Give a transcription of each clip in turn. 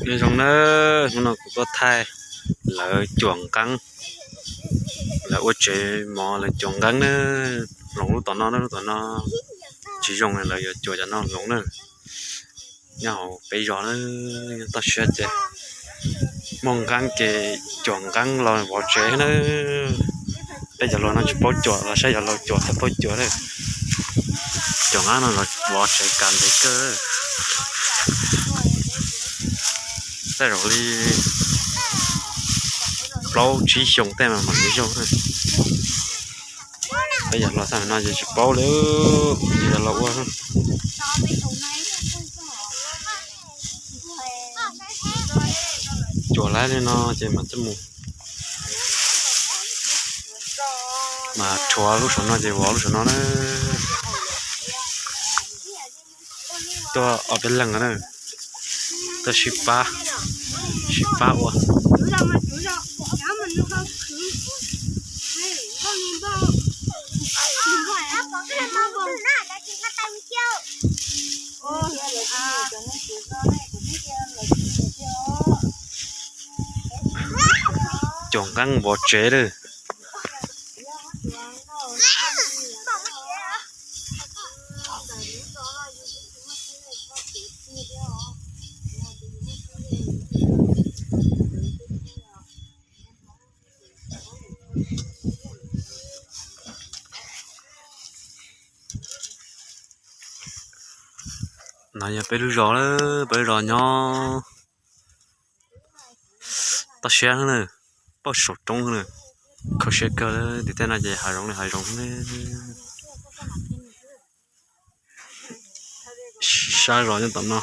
Nyob zoo nawb, hnub no kuv tuaj thaij lawv cuam nqeeb, lawv ua tsev mov lawv cuam nqeeb na. Hloov lub tom no, lub tom no tsis zoo, lawv yuav cuam cov no hloov na. Nyob hauv peb zos na, nyob toj siab ces muaj nqeeb ces cuam nqeeb los vov tsev na. Peb cov laus no tsis paub cuam los saib cov laus cuam thiaj paub cuam na. Cuam nqeeb no los vov tsev kam ntev kawg. Tej zaum li plaub tsib xyoo tej mas mam li zoo na. Peb cov laus txog no ces tsis paub li, cov laus ua. Cuam lawm li no ces mam coj mus, mas rhuav lub saum no ces vov lub saum no na. Tuaj ob peb leeg na, tuaj sib pab, sib pab ua. Cuam nqeeb vov tsev lawm. No yog peb lub zos, peb lub zos nyob toj siab na, poj saum roob na, kho siab kawg. Tim tej no ces hav zoov li hav zoov ne. Sab zos nyob tom no,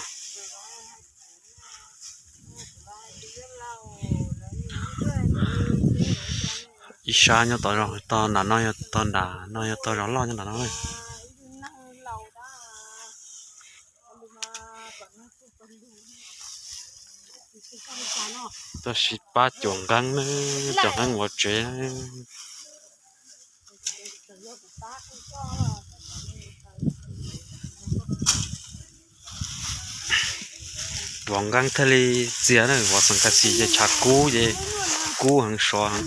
ib sab nyob tom zos, tog nram no yog tog nram no yog tog zos loj nyob nram no. Tuaj sib pab cuam nqeeb na, cuam nqeeb vov tsev. Vov nqeeb thiaj li txias na, vov xeem kas xis ces tshav kub ces kub heev sov heev.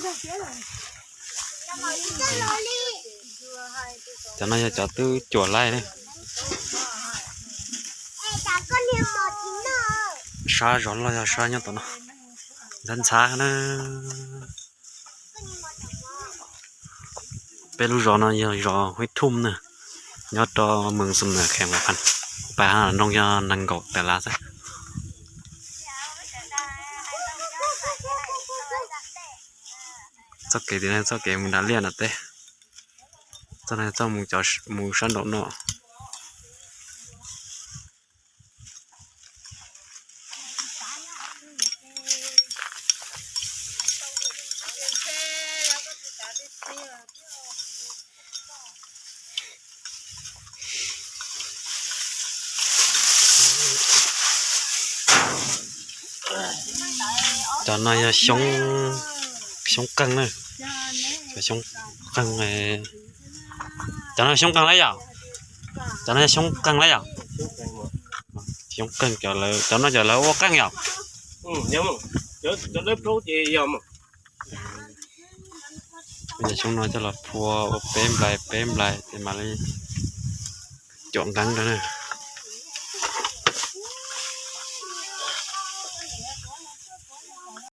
Cov no yog cov twb cuam laij na. Sab zos loj yog sab nyob tom no, ntxhab ntxhab na. Peb lub zos no yog zos Huib Thum na, nyob rau moos Xam Nuam, kheem Huam Phas. Pab nroog yog nees nkaum tawm lav xwb. Txoj kev tim no txoj kev mus nram liaj nram teb, txoj no txoj mus sab nraum no. Cov no yog xyoob, xyoob qeej na, cov xyoob qeej. Cov no xyoob qeej lawm yom? Cov no xyoob qeej lawm yom? Xyoob qeej, cov no cov lawv ua qeej yom? Cov xyoob no coj los phua ua peb nplais peb nplais ces mam li cuam nqeeb rau na.